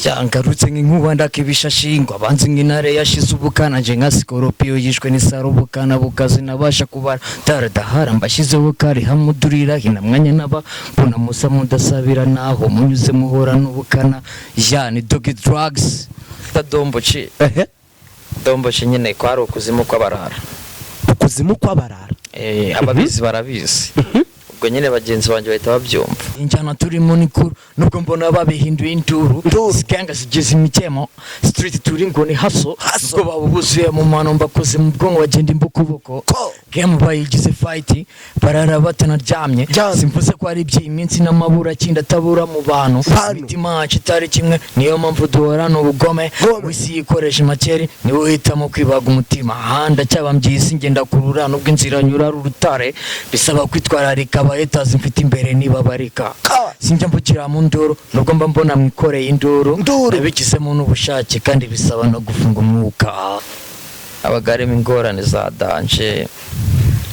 Yangarutse nk'inkuba ndakibishashingwa abanzi nk'intare yashize ubukana, nje nka sikoropiyo yishwe n'isaro, ubukana bukaze nabasha kubara taradahara mbashyizeho kari hamudurira hina mwanya naba mbona musa mudasabira naho munyuze muhora n'ubukana. Ya, ni Doggy Drugs Domboci. Ehe. Domboci nyine kwari ukuzimu kw'abarara. Ukuzimu kw'abarara. Eh, ababizi barabizi, ubwo nyine bagenzi banjye bahita babyumva. Injyana turimo ni kuru nubwo mbona babihinduye induru. Induru. Ziganga zigize imikemo, street turi ngo ni hustle. Hustle. Ubwo baba buzuye mu mano, mbakoze mu bwonko bagenda imbokoboko. Ko. Game bayigize fight, barara batanaryamye. Ryamye. Simvuze ko ari iby'iyi minsi n'amabura kindi atabura mu bantu. Bantu. Imitima yacu itari kimwe, niyo mpamvu duhorana ubugome. Gome. Wisi yikoresha makeri, niwe uhitamo kwibaga umutima. Aha ndacyabambye isi, ngenda kurura nubwo inzira nyura ari urutare, bisaba kwitwararika abayetazi mfite imbere nibabarika. Ka. Sinjya mvukira mu nduru nubwo mba mbona mwikoreye induru. Nduru. Nabigizemo n'ubushake kandi bisaba no gufunga umwuka. Habaga harimo ingorane za danger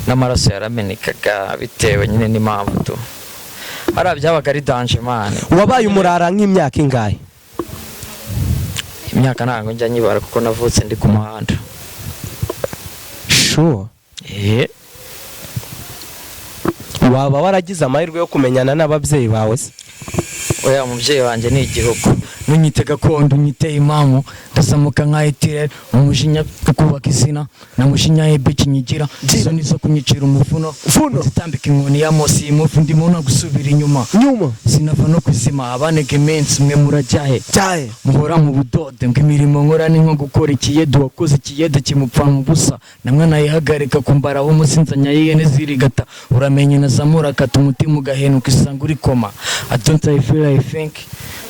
n'amaraso yaramenekaga bitewe nyine n'impamvu tu hariya byabaga ari danger, man. Wabaye umurara nk'imyaka ingahe? Imyaka ntabwo njya nyibara kuko navutse ndi ku muhanda. Sure? Eh. Waba waragize amahirwe yo kumenyana n'ababyeyi bawe se? Oya, umubyeyi wanjye ni igihugu. Nunyite gakondo, unyite imamu, ndasamuka nka Hitler, umujinya kubaka izina na mushinya ebici nyigira izo nizo kunyicira umuvuno. Vuno. Zitambika inkoni ya Mose, iyi muvu ndimo no gusubira inyuma. Nyuma. Sinava no kuzima abanega iminsi mwe murajyahe? Cyahe. Muhora mu budode ngo imirimo nkora ni nko gukora ikiyede, uwakoze ikiyede kimupfana ubusa, namwe nayihagarika kumbaraho umusinzanya y'ihene zirigata, uramenye nazamura akata umutima ugahenuka isanga uri koma. I don't, I feel, I think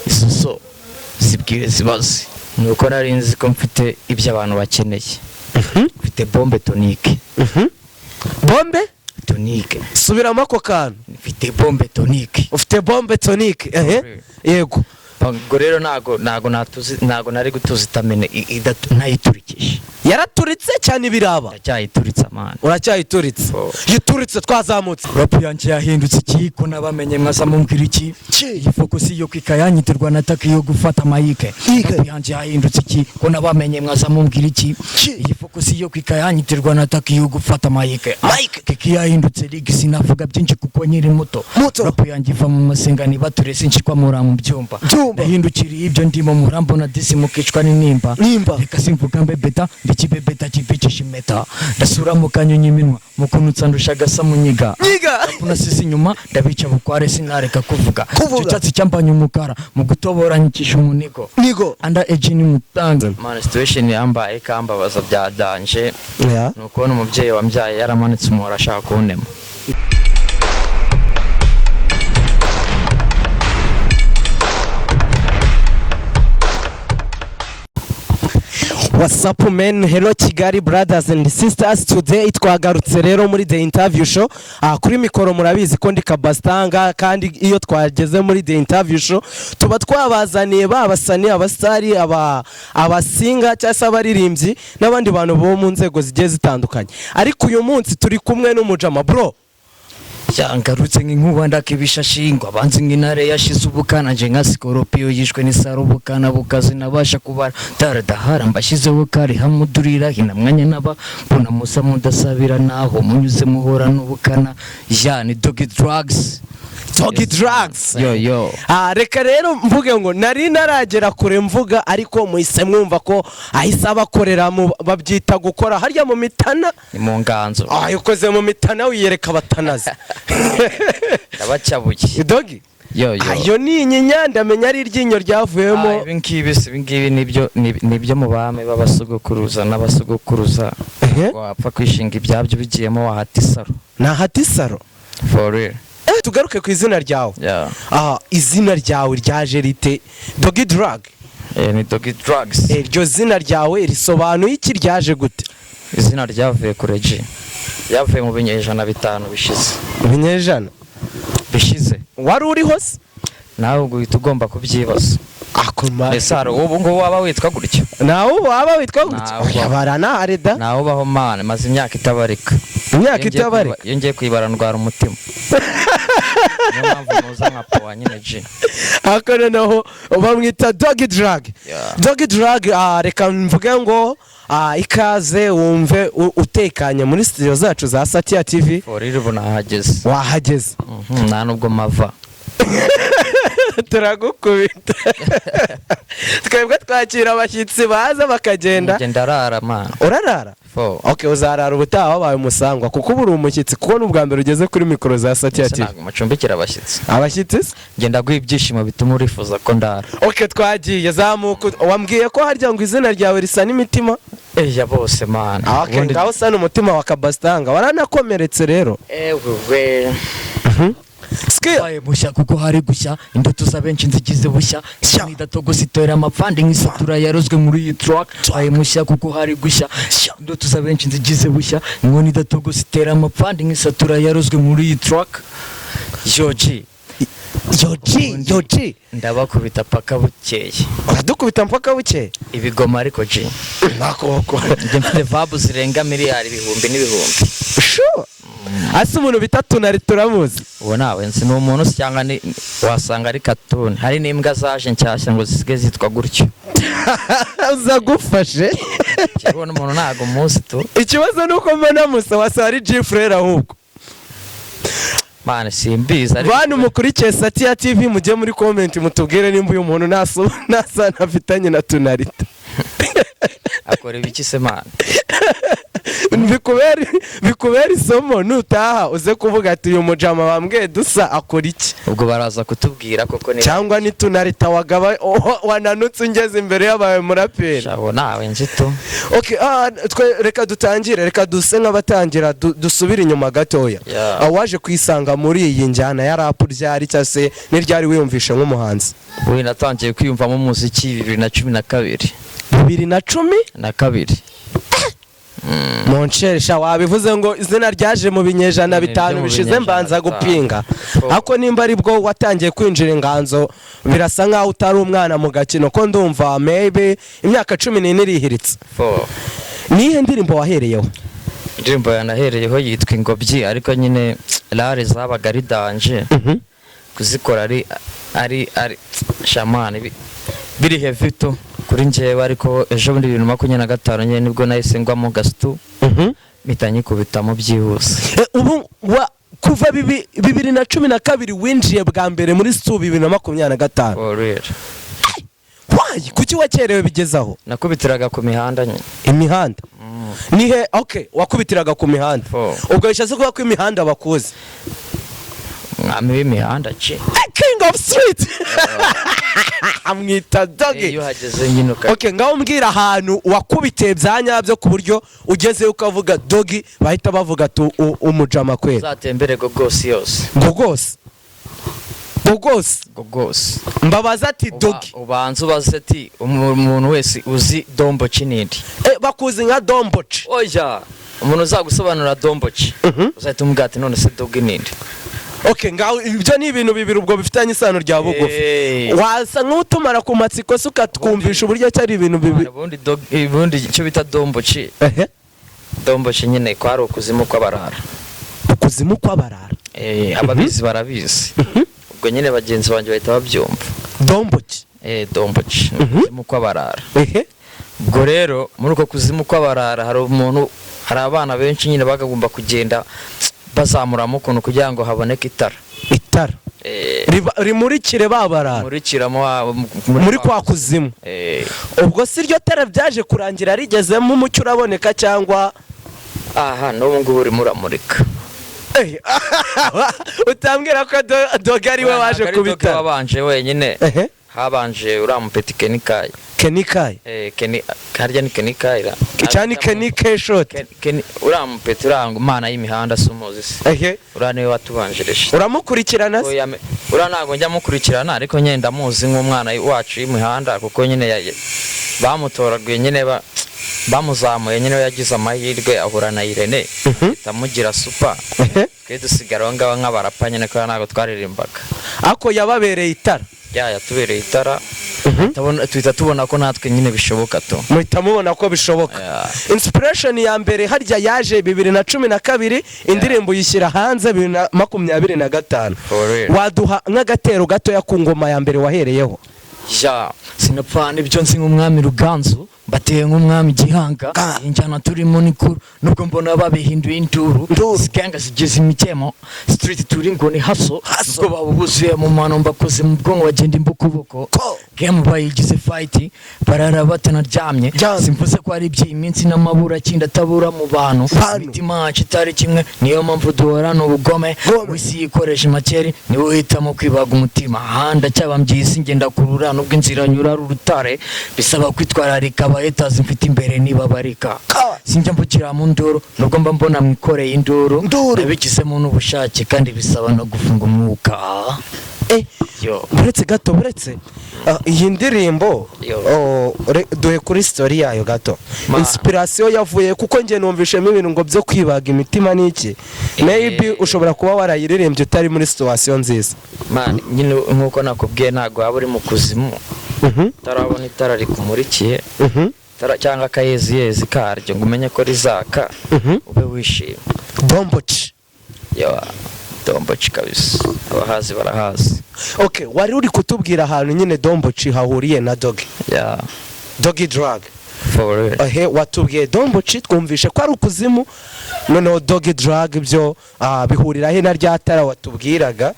izo so zibwire zibaze ni uko nari nzi ko mfite ibyo abantu bakeneye, mfite bombe tonike. Bombe? Tonike. Subiramo ako kantu. Mfite bombe tonike. Ufite bombe tonike, ehe, yego. Ubwo rero ntago natuzi, ntago nari gutuza itamene ntayiturikije. Yaraturitse cyane ibiraba. Ndacyayituritse, man. Uracyayituritse. Oh. Yituritse, twazamutse. Rap yanjye yahindutse ikiyiko, nabamenye mwaza mumbwira iki? Ki? Iyi focus yo kwika yanyitirwa na taki yo gufata mic. Ike. Rap yanjye yahindutse iki ko nabamenye mwaza mumbwira iki? Ki? Iyi focus yo kwika yanyitirwa na taki yo gufata mic. Mic. Kiki yahindutse league, sinavuga byinshi kuko nkiri muto. Muto. Rap yanjye iva mu masenga nibature sinshikwa mura mu byumba. Byumba. Nahindukiriye ibyo ndimo, murambona disi mukicwa n'intimba. Nimba. Reka simvuga mbe beta ndikibebeta kibicisha impeta, ndasura mu kanyonyi iminwa mukunutsa ndusha agasa munyiga. Nyiga. Unasize inyuma ndabica bukware, sinareka kuvuga. Kuvuga. Icyo cyatsi cyambanye umukara mu gutobora nyikisha umunigo. Nigo. Anda eji ni mutanga, man. Situation yambaye ikambabaza bya danger ni ukubona umubyeyi wambyaye yaramanitse umuhoro ashaka kuntema. What's up, men? Hello Kigali brothers and sisters. Today twagarutse rero muri The Interview Show. Kuri mikoro murabizi ko ndi Kabastanga, kandi iyo twageze muri The Interview Show tuba twabazaniye babasani, abasitari, aba abasinga cyangwa se abaririmbyi n'abandi bantu bo mu nzego zigiye zitandukanye. Ariko uyu munsi turi kumwe n'umujama, bro. Yangarutse nk'inkuba ndakibishashingwa abanzi nk'intare yashize ubukana, nje nka sikoropiyo yishwe n'isaro, ubukana bukaze nabasha kubara taradahara mbashyizeho kari hamudurira hina mwanya naba mbona musa mudasabira naho munyuze muhora n'ubukana. Ya, ni Doggy Drugs. Doggy Drugs. Yo yo. Reka rero mvuge ngo nari naragera kure mvuga, ariko muhise mwumva ko ahise abakorera mu babyita gukora harya mu mitana. Ni mu nganzo. Ukoze mu mitana wiyereka abatanazi. Ndabacyabuye. Doggy. Yo yo. Ayo ni inyinya, ndamenya ari iryinyo ryavuyemo. Ibi ngibi si ibi ngibi nibyo nibyo mu bami b'abasogokuruza n'abasogokuruza. Wapfa kwishinga ibyabyo bigiyemo wahata isaro. Nahata isaro. For real. Tugaruke ku izina ryawe. Yeah. Izina ryawe ryaje rite, Doggy Drug? Eh, ni Doggy Drugs. Iryo zina ryawe risobanuye iki, ryaje gute? Izina ryavuye kure G, ryavuye mu binyejana 5 bishize. Ibinyejana bishize. Wari uriho se? Nawe ubwo uhita ugomba kubyibaza. Akoma. Mbese hari ubu ngubu waba witwa gutyo? Nawe ubu waba witwa gutya? Ntawe ubaho. Oya, baranahari da. Nawe ubaho man, maze imyaka itabarika. Imyaka Iyo ngiye itabarika. Iyo ngiye kuyibara ndwara umutima, niyo mpamvu muza nka powa nyine G. Ariko noneho bamwita Doggy Drug. Doggy Drug, reka mvuge ngo ikaze, wumve utekanye muri studio zacu za Satya TV. For real, ubu nahageze. Wahageze. Nta nubwo mava. Turagukubita. Twebwe twakira abashyitsi baza bakagenda. Njye ndarara man. Urarara? Fo. Okay, uzarara ubutaha wabaye umusangwa, kuko ubu uri umushyitsi, kuko ni ubwa mbere ugeze kuri mikoro za Satya Ese TV. ntabwo mucumbikira abashyitsi? Abashyitsi se? Ngenda guha ibyishimo bituma urifuza ko ndara. Okay, twagiye. Zamuka. Wambwiye ko harya ngo izina ryawe risa n'imitima. Eya bose man. Okay, ngaho usa n'umutima wa Kabasitanga, waranakomeretse rero. Ewe. Skill. Baye mushya kuko hari gushya, indoto za benshi nzigize bushya. Idatogosa itera amapfandi nk'isatura yarozwe muri iyi track. Baye mushya kuko hari gushya, indoto za benshi nzigize bushya, inkoni idatogosa itera amapfandi nk'isatura yarozwe muri iyi track. Yo G. Yo G, yo G. Ndabakubita paka bukeye. Uradukubita mpaka bukeye. Ibigoma ariko G. Nakoko. Njye mfite vabu zirenga miliyari ibihumbi n'ibihumbi. Sure. Ase umuntu bita Tunari turamuzi? Uwo nawe nzi ni umuntu se cyangwa ni wasanga ari katuni? Hari n'imbwa zaje nshyashya ngo zisigaye zitwa gutyo. Uzagufashe. Njyewe umuntu ntabwo muzi tu. Ikibazo ni uko mbona musa, wasanga ari G Frere ahubwo. Man, simbizi ariko. Bantu mukurikiye Satya TV, mujye muri comment mutubwire nimba uyu muntu nta sano afitanye na Tunarita. Akora ibiki se man? Bikubera isomo, nutaha uze kuvuga ati: "Uyu mujama bambwiye dusa akora iki?" Ubwo baraza kutubwira koko niba Cyangwa ni Tunarita wagaba wananutse ungeze imbere y'abaye muraperi. Shabo, nawe nzi tu. Okay, twe reka dutangire, reka duse nk'abatangira dusubire inyuma gatoya. Waje kwisanga muri iyi njyana ya rap ryari, cyangwa se ni ryari wiyumvishe nk'umuhanzi? Ubu natangiye kwiyumvamo umuziki 2012. 2010? Na kabiri. Mon cher sha, wabivuze ngo izina ryaje mu binyejana Ni 5 ryo mu bishize, binyejana mbanza 5. gupinga. Oh. Ariko nimba ari bwo watangiye kwinjira inganzo, birasa nkaho utari umwana mu gakino, ko ndumva maybe imyaka 14 irihiritse. Fo. Niyihe ndirimbo wahereyeho? Indirimbo yanahereyeho yitwa Ingobyi, ariko nyine rare zabaga ari danger kuzikora, ari shamani biri heavy tu kuri njyewe. Ariko ejo bundi 2025 nyine nibwo nahise ngwamo gasitu, mpita nyikubitamo byihuse. Ubu kuva 2012 winjiye bwa mbere muri stu, 2025? For real. Why? Kuki wakerewe bigezaho? Nakubitiraga ku mihanda nyine. Imihanda nihe? Okay, wakubitiraga ku mihanda. Fo. Ubwo bishatse kuvuga ko imihanda bakuzi? Umwami w'imihanda ci. King of street, amwita Doggy. Iyo uhageze nyine uka Okay, ngaho mbwira ahantu wakubitiye bya nyabyo, ku buryo ugezeyo ukavuga Doggy, bahita bavuga ati umujama kwera. Uzatembere Gogosi yose. Ngo rwose, ngo rwose. Gogosi. Mbabaza ati Doggy. Ubanza ubaze ati umuntu wese uzi Domboci nindi. Bakuzi nka Domboci? Oya, umuntu uzagusobanurira Domboci, uzahita umubwira ati: "None se Doggy nindi?" Okay, ngaho ibyo ni ibintu bibiri ubwo bifitanye isano rya bugufi. Wasa nk'utumara ku matsiko se, ukatwumvisha uburyo cyari ibintu bibiri? Ubundi ubundi icyo bita Domboci, Domboci nyine kwari ukuzimu kw'abarara. Ukuzimu kw'abarara. Ababizi barabizi, ubwo nyine bagenzi banjye bahita babyumva. Domboci. Domboci ni ukuzimu kw'abarara. Ubwo rero muri uko kuzimu kw'abarara hari umuntu, hari abana benshi nyine bagomba kugenda bazamuramo ukuntu kugira ngo haboneke itara. Itara rimurikire babarara. Murikiramo muri kwa kuzimu. Ubwo si iryo tara byaje kurangira rigezemo, umucyo uraboneka cyangwa? Aha n'ubu ngubu urimo uramurika. Utambwira ko Doggy ari we waje Ntabwo ari Doggy kubitara? wabanje wenyine. Habanje uriya mupeti Kenikayi. Kenikayi. Kenny, harya ni Kenikayi ra? Cyane, Kenny K-Shot. Uriya mupeti, uriya mana y'imihanda, si umuzi se? Uriya niwe watubanjirije. Uramukurikirana se? Oya, uriya ntabwo njya mukurikirana, ariko nyine ndamuzi nk'umwana wacu y'imihanda, kuko nyine bamutoraguye nyine bamuzamuye nyine, we yagize amahirwe ahura na Irene, itamugira super. Twe dusigara aho ngaho nk'abarapa nyine, kubera ntabwo twaririmbaga. Ako yababereye itara. Ya, yatubereye itara. Tuhita tubona ko natwe nyine bishoboka tu. Muhita mubona ko bishoboka. Yeah. Inspiration ya mbere harya yaje 2012, indirimbo uyishyira hanze 2025. For real. Waduha nk'agatero gatoya ku ngoma ya mbere wahereyeho? Ya, sinapfana ibyo nzi nk'umwami Ruganzu, mbateye nk'umwami Gihanga. Ah. Iyi njyana turimo ni kuru, nubwo mbona babihinduye induru. Induru. Ziganga zigize imikemo, street turi ngo ni hustle. Hustle. Ubwo baba buzuye mu mano, mbakoze mu bwonko, bagenda imbokoboko. Ko. Game bayigize fight, barara batanaryamye. Ryamye. Simvuze ko ari iby'iyi minsi n'amabura kindi atabura mu bantu. Bantu. Imitima yacu itari kimwe, niyo mpamvu duhorana ubugome. Gome. Wisi yikoresha makeri, niwe uhitamo kwibaga umutima. Aha ndacyabambye isi, ngenda kurura nubwo inzira nyura ari urutare, bisaba kwitwararika, abahaters mfite imbere nibabarika. Ka. Sinjya mvugira mu nduru, nubwo mba mbona mwikoreye induru. Nduru. Nabigizemo n'ubushake, kandi bisaba no gufunga umwuka. Yo. Buretse gato, buretse. Ah, iyi ndirimbo, Yo. oh, duhe kuri story yayo gato. Inspiration yavuye, kuko njye numvishemo ibintu ngo byo kwibaga imitima n'iki, maybe ushobora kuba warayiririmbye utari muri situation nziza. Man, nyine nk'uko nakubwiye, ntabwo waba uri mu kuzimu utarabona itara rikumurikiye, itara cyangwa akayeziyezi karyo, ngo umenye ko rizaka, ube wishimye. Domboci. Yo, Domboci kabisa, abahazi barahazi. Okay, wari uri kutubwira ahantu nyine Domboci hahuriye na doggy. Ya. Doggy drug. For real. Ehe, watubwiye Domboci, twumvishe ko ari ukuzimu, noneho doggy drug byo bihurira he na rya tara watubwiraga,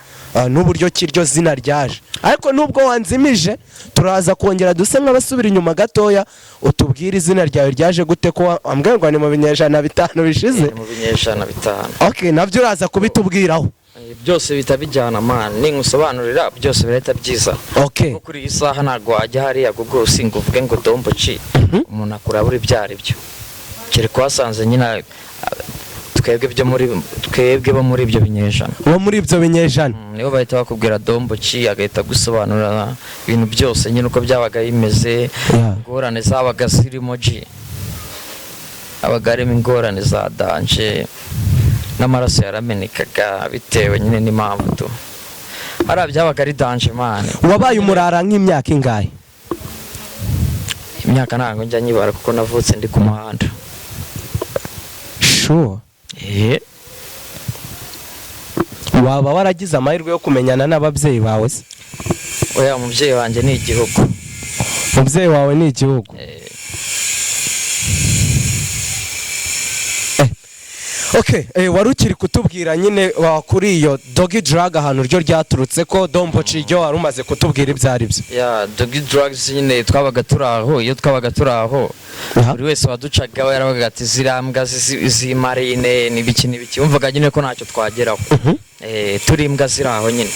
n'uburyo ki iryo zina ryaje? Ariko nubwo wanzimije, turaza kongera duse nk'abasubira inyuma gatoya, utubwire izina ryawe ryaje gute, ko wambwiye ngo ni mu binyejana 5 bishize. Ni mu binyejana 5. Okay, nabyo uraza kubitubwiraho. Byose bihita bijyana, man, ningusobanurira byose birahita byiza. Okay. Kuko kuri iyi saha ntabwo wajya hariya Google ngo uvuge ngo Domboci, umuntu akurabura ibyo ari byo, kereka wasanze nyine twebwe byo muri twebwe bo muri ibyo binyejana. Wo muri ibyo binyejana. Nibo bahita bakubwira Domboci, agahita agusobanurira ibintu byose nyine uko byabaga bimeze. Ingorane zabaga zirimo G, habaga harimo ingorane za danger, n'amaraso yaramenekaga bitewe nyine n'impamvu tu hariya byabaga ari danger, man. Wabaye umurara nk'imyaka ingahe? Imyaka ntabwo njya nyibara, kuko navutse ndi ku muhanda. Sure? Eh. Waba waragize amahirwe yo kumenyana n'ababyeyi bawe se? Oya, umubyeyi wanjye ni igihugu. Umubyeyi wawe ni igihugu? Eh. Okay, wari ukiri kutubwira nyine kuri iyo doggy drug, ahantu ryo ryaturutse, ko Domboci ryo wari umaze kutubwira ibyo ari byo. Ya, doggy drugs nyine, twabaga turi aho, iyo twabaga turi aho, buri wese waducaga yarabaga ati ziriya mbwa z'imarine n'ibiki n'ibiki, wumvaga nyine ko ntacyo twageraho. Turi imbwa ziri aho nyine,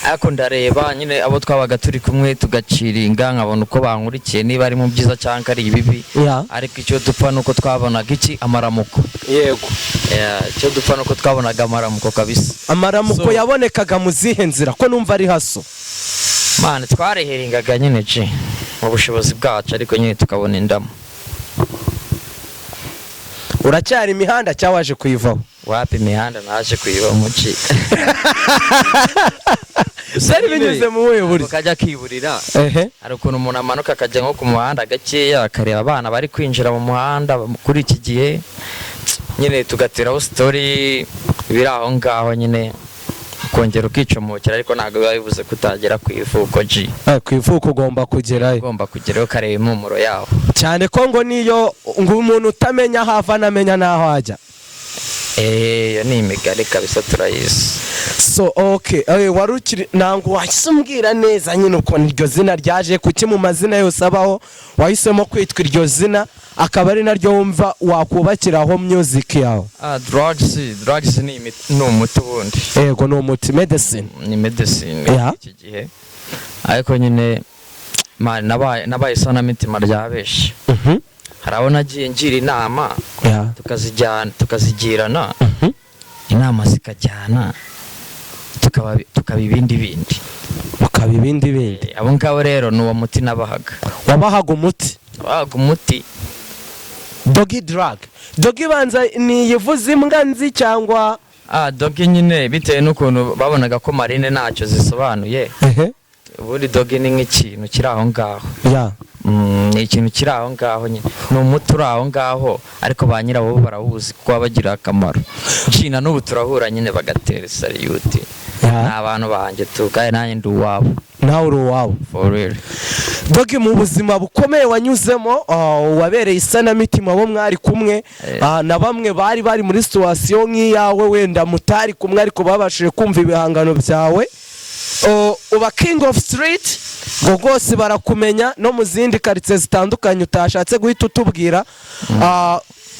ariko ndareba nyine abo twabaga turi kumwe tugaciringa, nkabona uko bankurikiye, niba ari mu byiza cyangwa ari ibibi. Ariko icyo dupfa ni uko twabonaga iki? Amaramuko. Yeah, icyo dupfa ni uko twabonaga amaramuko kabisa. Amaramuko yabonekaga mu zihe nzira, ko numva ari hustle? Man, twareherengaga nyine ci mu bushobozi bwacu, ariko nyine tukabona indamu. Uracyari imihanda cyangwa waje kuyivaho? Wapi, imihanda naje kuyibamo ci. Byari binyuze mu buhe buryo? Kajya kiburira. Hari ukuntu umuntu amanuka akajya nko ku muhanda gakeya, akareba abana bari kwinjira mu muhanda kuri iki gihe nyine, tugateraho story biri aho ngaho nyine, ukongera ukicomokera, ariko ntabwo biba bivuze ko utagera ku ivuko G. Ku ivuko ugomba kugerayo. Ugomba kugerayo ukareba impumuro yaho. Cyane ko ngo niyo ngo umuntu utamenya aho ava anamenya n'aho ajya. Iyo ni imigani kabisa, turayizi. So okay, wari ukiri, ntabwo wahise umbwira neza nyine ukuntu iryo zina ryaje. Kuki mu mazina yose abaho wahisemo kwitwa iryo zina, akaba ari naryo wumva wakubakiraho music yawe? Ah, drugs ni umuti ubundi. Yego, ni umuti, medicine. Ni medicine. Iki gihe ariko nyine, man, nabaye isanamitima rya benshi. Hari abo nagiye ngira inama, tukazijyana, tukazigirana inama, zikajyana, tukaba ibindi bindi. Mukaba ibindi bindi. Abo ngabo rero ni uwo muti nabahaga. Wabahaga umuti. Nabahaga umuti. Doggy drug, doggy banza niyivuze imbwa nzi cyangwa? Ah, doggy nyine bitewe n'ukuntu babonaga ko marine ntacyo zisobanuye. Ubundi Doggy ni nk'ikintu kiri aho ngaho. Ni ikintu kiri aho ngaho nyine, ni umuti uri aho ngaho, ariko ba nyirawo bo barawuzi kuko wabagirira akamaro. Nshina n'ubu turahura nyine bagatera salute. Ni abantu banjye tu, kandi nanjye ndi uwabo. Nawe uri uwabo. For real. Doggy, mu buzima bukomeye wanyuzemo, wabereye isanamitima bo mwari kumwe, na bamwe bari muri situation nk'iyawe, wenda mutari kumwe ariko babashije kumva ibihangano byawe. Oh, uba king of street ngo rwose barakumenya no mu zindi karitsiye zitandukanye utashatse guhita utubwira.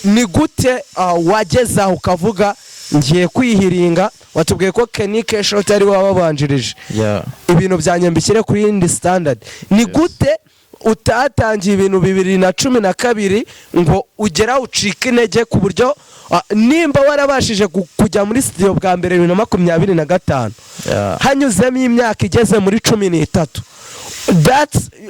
Ni gute wageze aho ukavuga ngiye kwihiringa? Watubwiye ko Kenny K-Shot ari we wababanjirije. Ibintu byanjye mbishyire kuri yindi standard. Ni gute utatangiye ibintu 2012 ngo ugera ucike intege, ku buryo nimba warabashije kujya muri studio bwa mbere 2025, hanyuzemo imyaka igeze muri 13?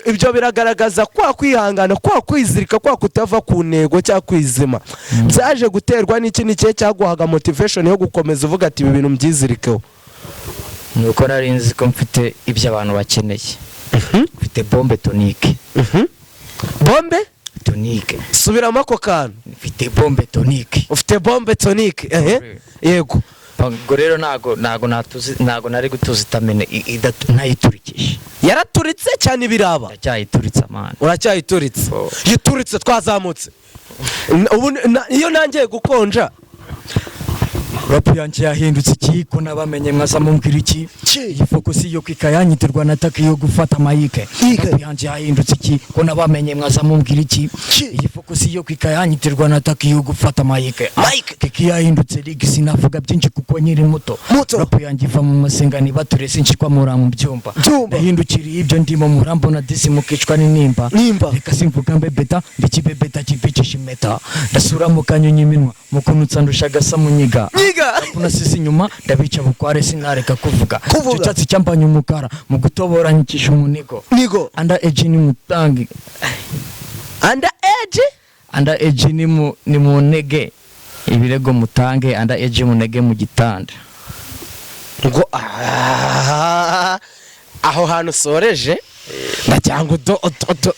Ibyo biragaragaza kwa kwihangana, kwa kwizirika, kwa kutava ku ntego cyangwa kwizima. Byaje guterwa n'iki? Ni ikihe cyaguhaga motivation yo gukomeza uvuga ati ibi bintu mbyizirikeho? Ni uko nari nzi ko mfite ibyo abantu bakeneye, mfite bombe tonike. Bombe tonike. Subiramo ako kantu. Mfite bombe tonike. Ufite bombe tonike, ehe, yego. Ubwo rero ntago natuzi, ntago nari gutuza itamene ntayiturikije. Yaraturitse cyane ibiraba. Ndacyayituritse, amana. Uracyayituritse. Oh. Yituritse twazamutse. Ubu iyo nangiye gukonja. Rap yanjye yahindutse ikiyiko, nabamenye mwaza mumbwira iki? Ki? Iyi focus yo kwikayanyitirwa na taki yo gufata mic. Ike. Rap yanjye yahindutse iki ko nabamenye mwaza mumbwira iki? Ki? Iyi focus yo kwikayanyitirwa na taki yo gufata mic. Mic. Kiki yahindutse league, sinavuga byinshi kuko nkiri muto. Muto. Rap yanjye iva mu masenga, nibature sinshikwa mura mu byumba. Byumba. Nahindukiriye ibyo ndimo, murambona disi mukicwa n'intimba. Nimba. Reka simvuga mbe beta ndikibebeta kibicisha impeta, ndasura mu kanyonyi iminwa mukunutsa ndusha agasa munyiga. Nyiga. Nasize inyuma ndabica bukware, sinareka kuvuga. Kuvuga. Icyo cyatsi cyambanye umukara mu gutobora nyikisha umunigo. Nigo. Under age ni mutangi. Under age. Under age ni mu ntege ibirego mutange, under age munege mu gitanda. Ngo aho hantu usoreje ndagira ngo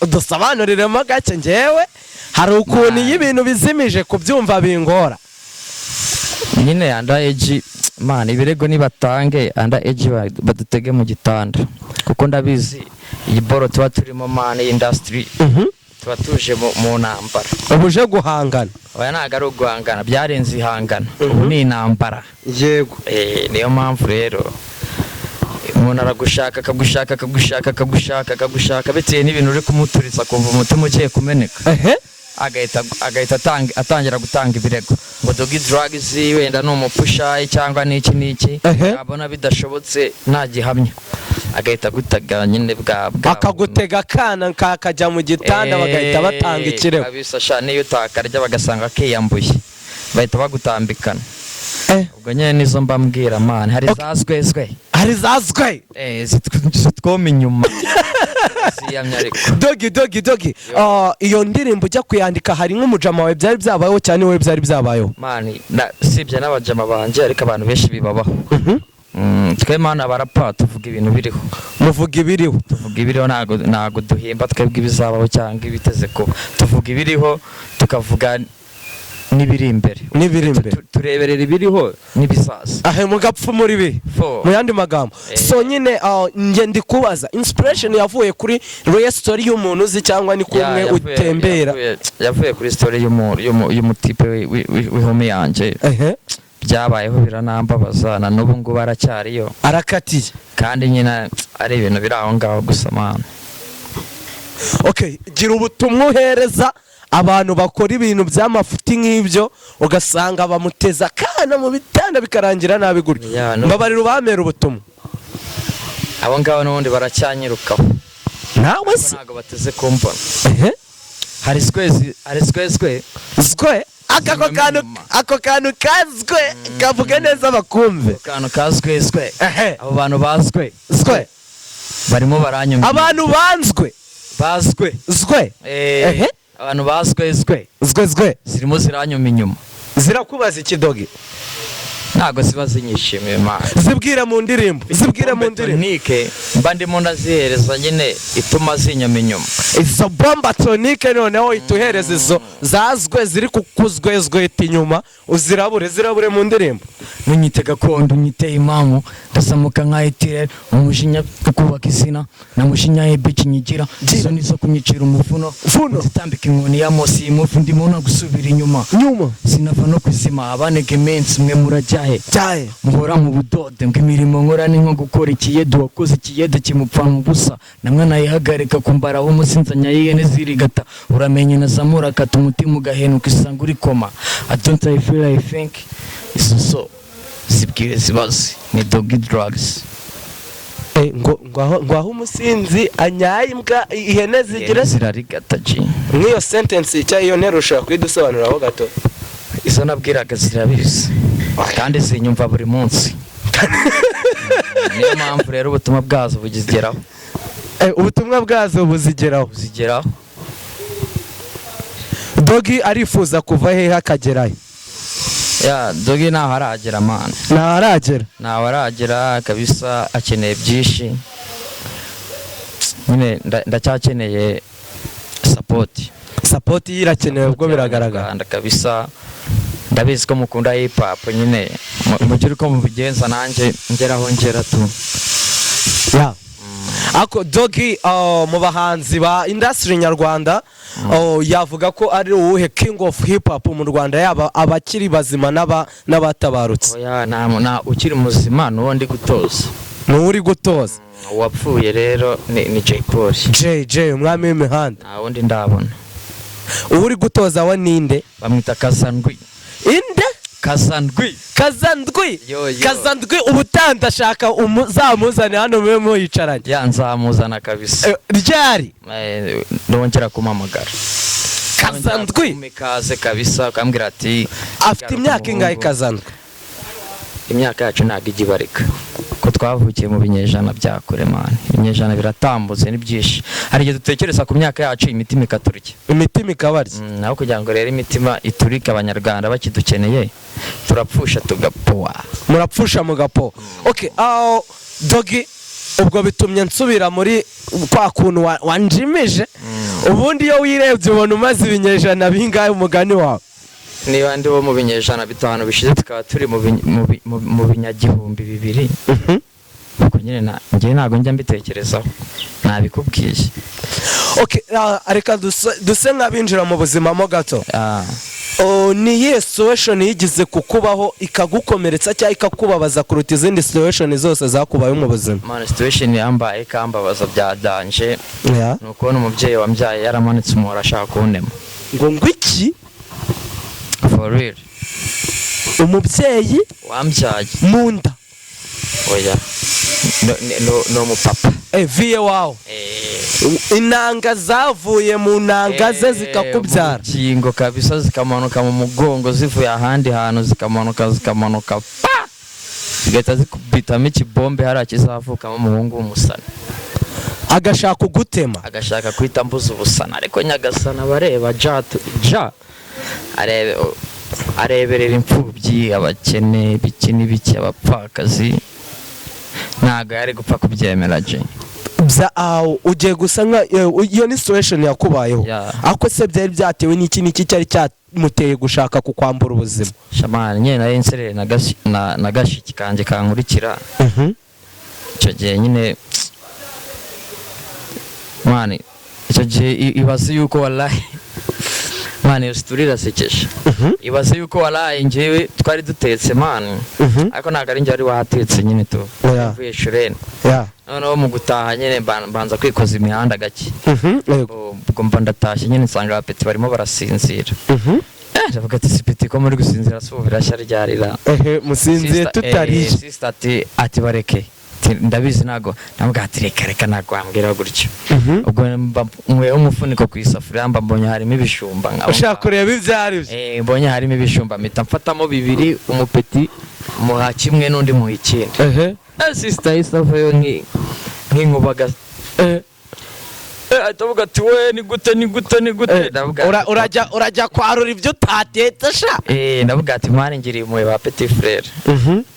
udusobanuriremo gake. Ngewe hari ukuntu iyo ibintu bizimije kubyumva bingora. Nyine under age man, ibirego nibatange, under age badutege mu gitanda, kuko ndabizi iyi boro tuba turimo man, iyi industry tuba tuje mu ntambara. Uba uje guhangana. Oya, ntabwo ari uguhangana, byarenze ihangana, ubu ni intambara. Niyo mpamvu rero umuntu aragushaka, akagushaka, akagushaka, akagushaka, akagushaka, bitewe n'ibintu uri kumuturitsa, akumva umutima ugiye kumeneka, agahita atangira gutanga ibirego ngo Doggy drugs, wenda ni umupushayi cyangwa n'iki n'iki. Yabona bidashobotse, nta gihamya, agahita agutaga nyine bwa Akagutega akana kakajya mu gitanda, bagahita batanga ikirego. Kabisa sha, niyo utakarya bagasanga kiyambuye, bahita bagutambikana. Ubwo nyine nizo mbambwira man, hari za zwezwe. Hari zazwe. Zitwoma inyuma ziyamye ariko. Doggy, Doggy, Doggy. Iyo ndirimbo ujya kuyandika hari nk'umujama wawe byari byabayeho cyane, wowe byari byabayeho? Man, sibye n'abajama banjye, ariko abantu benshi bibabaho. Twe man abarapa tuvuga ibintu biriho. Muvuga ibiriho. Tuvuga ibiriho, ntago duhimba twebwe ibizabaho cyangwa ibiteze kuba. Tuvuga ibiriho, tukavuga n'ibiri imbere. N'ibiri imbere. Tureberera ibiriho n'ibizaza. Ahe mugapfa muri bi Fo. mu yandi magambo. So nyine njye ndi kubaza, inspiration yavuye kuri real story y'umuntu uzi cyangwa ni Ya, kumwe utembera? Yavuye kuri story y'umutipe w'ihumi yanjye. Byabayeho biranambabaza, na n'ubu ngubu aracyariyo. Arakatiye. Kandi nyine ari ibintu biri aho ngaho gusa man. Okay, gira ubutumwa uhereza abantu bakora ibintu by'amafuti nk'ibyo, ugasanga bamuteza akana mu bitanda bikarangira nabi gutyo. Ya, no. Mbabarira ubamera ubutumwa. Abo ngabo n'ubundi baracyanyirukaho. Nawe se? Ntabwo bateze kumbona. Hari swezi, hari swezwe. Zwe ako kantu. Inyuma. Ako kantu kazwe kavuge neza bakumve. Ako kantu ka zwezwe. Abo bantu bazwe Zwe. barimo baranyumva. Abantu banzwe. Bazwe. Zwe. Abantu bazwezwe Zwe zwe. zirimo ziranyuma inyuma. Zirakubaza iki, Doggy? Ntabwo ziba zinyishimiye, man. Zibwire mu ndirimbo, zibwire mu ndirimbo. Tonic mba ndimo ndazihereza nyine ituma zinyama inyuma. Izo bomba tonic noneho ituhereza izo zazwe ziri kukuzwezweta inyuma, uzirabure, zirabure mu ndirimbo. Ntunyite gakondo, unyite imamu. Ndazamuka nka etirere, umujinya wo kubaka izina na mushinya ebiki nyigira izo nizo kunyicira umuvuno. Vuno. Zitambika inkoni ya Mosi, iyi muvu ndimo no gusubira inyuma. Nyuma. Sinava no kuzima. Abanega iminsi mwe murajyahe? Cyaye. Muhora mu budode ngo imirimo nkora ni nko gukora ikiyede. Uwakoze ikiyede kimupfa mu busa, namwe nayihagarika kumbaraho umusinzanya y'ihene zirigata. Uramenye nazamura akata umutima ugahenuka isanga uri koma. I don't, I feel, I think izo so zibwire zibaze ni Doggy Drugs. Ngo aho umusinzi anyaye imbwa, ihene zigira Ihene zirarigata, G. Nk'iyo sentence cyangwa iyo nteruro ushobora kuyidusobanuriraho gato? Izo nabwiraga zirabizi kandi zinyumva buri munsi, niyo mpamvu rero ubutumwa bwazo bugizigeraho. Ubutumwa bwazo buzigeraho. Buzigeraho. Doggy arifuza kuva hehe akagerayo? Ya, Doggy ntaho aragera, man. Ntaharagera. Ntawe aragera kabisa, akeneye byinshi nyine. Ndacyakeneye support. Support ye irakenewe, ubwo biragaragara. Rwanda kabisa, ndabizi ko mukunda hip hop nyine. Mugire uko mubigenza nanjye ngeraho ngera tu. Ya. Ako Doggy, mu bahanzi ba industry nyarwanda, yavuga ko ari uwuhe king of hip hop mu Rwanda, yaba abakiri bazima n'abatabarutse? Oya, nta ukiri muzima, n'uwo ndi gutoza. Ni uri gutoza. Uwapfuye rero ni Jay Polly. JJ, umwami w'imihanda. Nta wundi ndabona. Uwo uri gutoza we ninde? Bamwita Kazandwi. Inde? Kazandwi. Kazandwi. Yo, yo. Kazandwi, ubutaha ndashaka uzamuzane hano mube muyicaranye. Ya, nzamuzana kabisa. Ryari? Ndongera kumpamagara. Kazandwi. Kumpa ikaze kabisa, ukambwira ati Afite imyaka ingahe Kazandwi? Imyaka yacu ntabwo ijya ibarika ko twavukiye mu binyejana bya kure, man. Ibinyejana biratambutse, ni byinshi. Hari igihe dutekereza ku myaka yacu imitima ikaturya. Imitima ikabarya. Naho kugira ngo rero imitima iturike, Abanyarwanda bakidukeneye, turapfusha tugapowa. Murapfusha mugapo. Okay, aho Doggy, ubwo bitumye nsubira muri kwa kuntu wanjimije. Ubundi iyo wirebye ubona umaze ibinyejana bingahe, umugani wawe? Niba ndi wo mu binyejana 5 bishize, tukaba turi mu binyagihumbi 2, ubwo nyine njye ntabwo njya mbitekerezaho, nabikubwiye. Okay, reka duse nk'abinjira mu buzima mo gato. Oh, ni iyihe situation yigize kukubaho ikagukomeretsa cyangwa ikakubabaza kuruta izindi situation zose zakubayeho mu buzima? Man, situation yambaye ikambabaza bya danger ni ukubona umubyeyi wambyaye yaramanitse umuhoro ashaka kuntema. Ngo iki? For real. Umubyeyi wambyaye. Mu nda? Oya, ni umupapa. Viye wawe. Inanga zavuye mu nanga ze zikakubyara. Mu rukingo kabisa, zikamanuka mu mugongo zivuye ahandi hantu, zikamanuka, zikamanuka pa, zigahita zikubitamo ikibombe hariya kizavukamo umuhungu w'umusana. Agashaka kugutema. Agashaka guhita mbuza ubusana, ariko Nyagasana abareba ja ja arebe, areberera imfubyi, abakene, ibiki n'ibiki, abapfakazi. Ntabwo yari gupfa kubyemera je. Aho ugiye gusa nka iyo ni situation yakubayeho. Ariko se byari byatewe n'iki? N'iki cyari cyamuteye gushaka kukwambura ubuzima? Shamani nyine nari nserere na gashiki kanjye kankurikira icyo gihe nyine, man. Icyo gihe ibaze yuko wallahi, man, iyo story irasekeje. Ibaze yuko wallahi njyewe twari dutetse, man, ariko ntabwo ari njye wari wahatetse nyine tu. Mvuye shurene. Noneho mu gutaha nyine mbanza kwikoza imihanda gake. Yego. Ubwo mba ndatashye nyine, nsanga abapeti barimo barasinzira. Ndavuga ati: "Si peti ko muri gusinzira, si ubu birashya ryarira?" Ehe, musinziye tutariye. Sister ati: "Bareke." Ati: "Ndabizi ntago." Ndavuga ati: "Reka reka, ntago wambwira gutyo." Ubwo mba nkweyeho umufuniko ku isafuriya, mba mbonye harimo ibijumba Ushaka kureba ibyo ari byo. Mbonye harimo ibijumba, mpita mfatamo bibiri, umupeti muha kimwe n'undi muha ikindi. Sister yahise avayo nk'inkubaga. Ahita avuga ati: "We, ni gute, ni gute, ni gute?" Ndavuga Urajya kwarura ibyo utatetse sha. Ndavuga ati: "Mwana, ngiriye impuhwe ba petit frère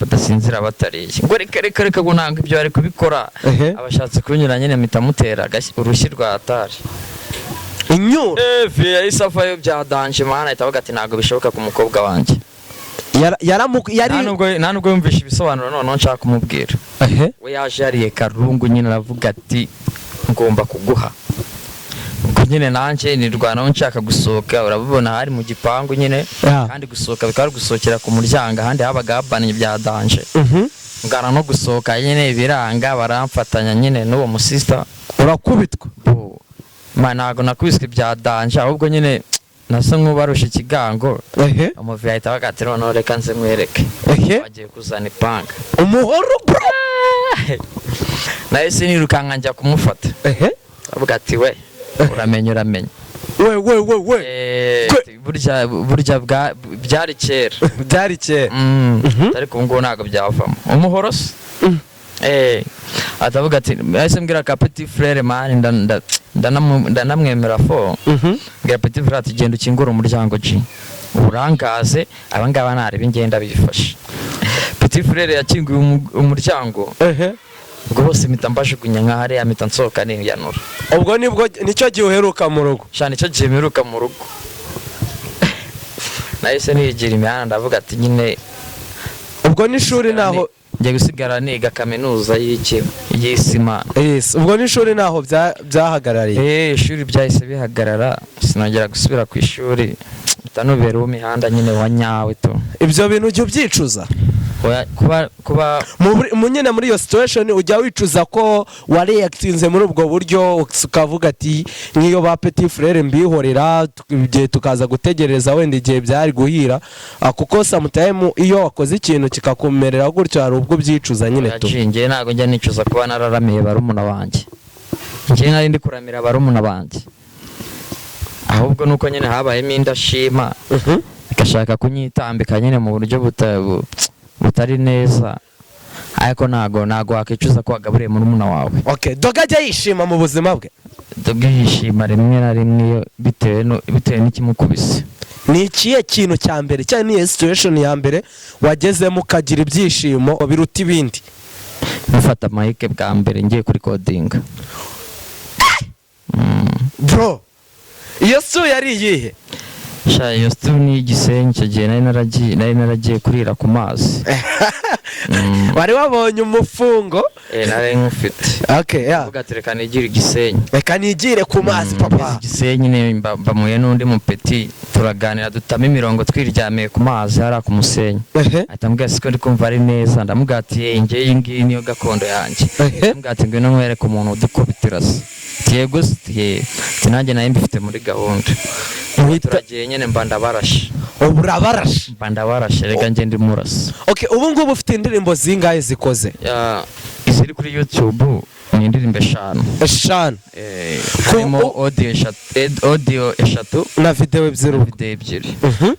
badasinzira batariye." Ngo: "Reka, reka, reka," ngo ntabwo ibyo bari kubikora. Abashatse kubinyura nyine, mpita mutera urushyi rwa atari. Inyura. Vieux yahise avayo bya danger, man. Ahita avuga ati: "Ntabwo bishoboka ku mukobwa wanjye." Yari Nta nubwo yumvishe ibisobanuro noneho nshaka kumubwira. We yaje yariye karungu nyine, aravuga ati: "Ngomba kuguha." Ubwo nyine nanjye nirwanaho nshaka gusohoka. Urabibona, hari mu gipangu nyine, kandi gusohoka bikaba ari gusohokera ku muryango, ahandi habaga habannye bya danger. Ngana no gusohoka nyine biranga, baramfatanya nyine n'uwo musista. Urakubitwa? Ma, ntabwo nakubiswe bya danger, ahubwo nyine nasa nk'ubarusha ikigango. Umuvieux ahita avuga ati: "Noneho reka nze nkwereke." Bagiye kuzana ipanga. Umuhoro, bro. Nahise nirukanka njya kumufata. Avuga ati: "We, uramenye, uramenye." We, we, we, we. Burya byari kera. Byari kera. Ariko ubu ngubu ntabwo byavamo umuhoro se. Atavuga ati, yahise mbwira ka petit frère, man, ndanamwemera fo. Mbwira petit frère ati: "Genda ukingure umuryango G, urangaze abangaba, nareba ingenda bifashe." Petit frère yakinguye umuryango. Ubwo bose mpita mbajugunya nka hariya, mpita nsohoka niyanura. Ubwo nibwo nicyo gihe uheruka mu rugo? Shana, icyo gihe mperuka mu rugo nahise nigira imihanda, ndavuga ati nyine Ubwo n'ishuri naho? Njya gusigara niga kaminuza y'iki, y'isima. Yes, ubwo n'ishuri naho byahagarariye? Ishuri byahise bihagarara, sinongera gusubira ku ishuri, mpita nubera uw'imihanda nyine wa nyawe tu. Ibyo bintu ujya ubyicuza? Oya, kuba Mu nyine muri iyo situation ujya wicuza ko wareactinze muri ubwo buryo, ukavuga ati: "Nk'iyo ba petit frère mbihorera, igihe tukaza gutegereza wenda igihe byari guhira"? Kuko sometime iyo wakoze ikintu kikakumerera gutyo, hari ubwo ubyicuza nyine tu. Njye ntabwo njya nicuza kuba nararamiye barumuna banjye. Njye nari ndi kuramira barumuna banjye, ahubwo nuko nyine habayemo indashima igashaka kunyitambika nyine mu buryo butari neza, ariko ntago wakwicuza ko wagaburiye murumuna wawe. Okay, Doga ajya yishima mu buzima bwe? Doga yishima rimwe na rimwe iyo bitewe n'ikimukubise. Ni ikihe kintu cya mbere cyangwa niyo situation ya mbere wagezemo ukagira ibyishimo biruta ibindi? Mufata mic bwa mbere ngiye kurecordinga. Bro, iyo su yari iyihe? Sha, iyo stu ni igisenyi. Icyo gihe nari naragiye kurira ku mazi. Wari wabonye umufungo? Nari nkufite. Okay, yeah. Uvuga ati: "Reka nigire igisenyi." Reka nigire ku mazi, Ngeze papa. Igisenyi nyine, mbamuye n'undi mupeti, turaganira, dutama imirongo twiryamiye ku mazi hariya ku musenyi. Ahita ambwira: "Siko ndi kumva ari neza?" Ndamubwira ati: "Ye, njye iyi ngiyi niyo gakondo yanjye." Ndamubwira ati: "Ngwino nkwereke umuntu udukubitira se." Ati: "Yego se." Ati: "Ye." Ati: "Nanjye nayo mbifite muri gahunda." Turagiye nyine, mba ndabarashe. Ubu urabarashe. Mba ndabarashe, reka njye ndi murasa. Okay, ubu ngubu ufite indirimbo zingahe zikoze? Ya, iziri kuri YouTube ni indirimbo 5. 5. Harimo audio eshatu, audio eshatu Na video 2 na ubwo. Video 2.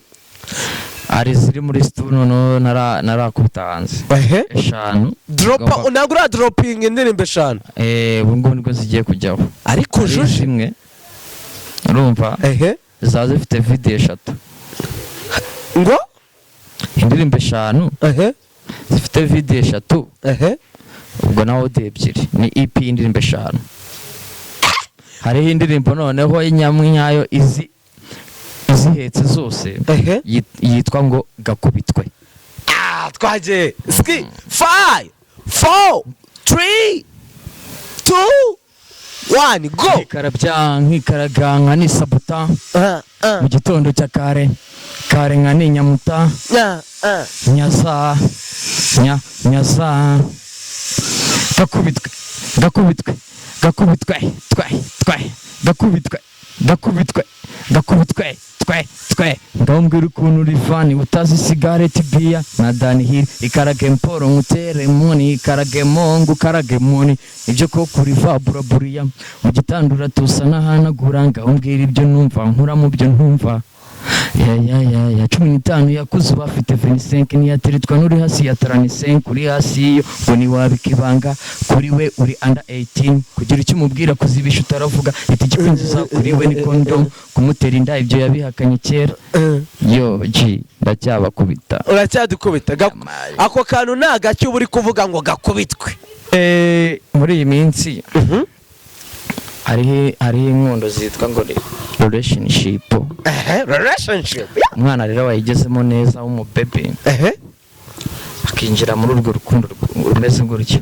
Hari iziri muri studio noneho narakubita hanze. 5. Dropa. Ntabwo uradropinga indirimbo 5? Ubu ngubu nibwo zigiye kujyaho. Ariko Hari ujuje. zimwe, urumva, zaba zifite video 3. Ngo? Indirimbo 5 zifite video 3. Ubwo nawe audio 2, ni EP y'indirimbo 5. Hariho indirimbo noneho y'inyamwe izi izihetse zose, yitwa ngo "Gakubitwe". Ah, twagiye ski, 5, 4, 3, 2, 1, go! Nkikarabya, nkikaraga, nisabuta. Mu gitondo cya kare kare nka ninyamuta. Nyaza nya nyaza, gakubitwe, gakubitwe, gakubitwe, twe twe, gakubitwe, gakubitwe, gakubitwe, twe twe. Ngaho mbwira ukuntu uri utazi sigareti, biya na Dunhill. Ikarage mporo nkutere muni, ikarage mongo, ukarage muni, ibyo ko kuri vabura buriya mu gitanda uratusa n'ahanagura. Ngaho mbwira ibyo numva nkura mu byo ntumva. Ya 15 yakuze uba afite 25, ntiyateretwa n'uri hasi ya 35. Uri hasi iyo ngo ntiwabika ibanga kuri we, uri under 18. Kugira icyo umubwira, kuzibisha utaravuga iti ikikwinjiza kuri we ni condom. Kumutera inda ibyo yabihakanye kera. Yo G, ndacyabakubita. Uracyadukubita. Ako kantu ni agaki uba uri kuvuga ngo gakubitwe? Muri iyi minsi hariho inkundo zitwa ngo ni relationship. Ehe, relationship. Umwana rero wayigezemo neza w'umubebe, akinjira muri urwo rukundo rumeze gutyo,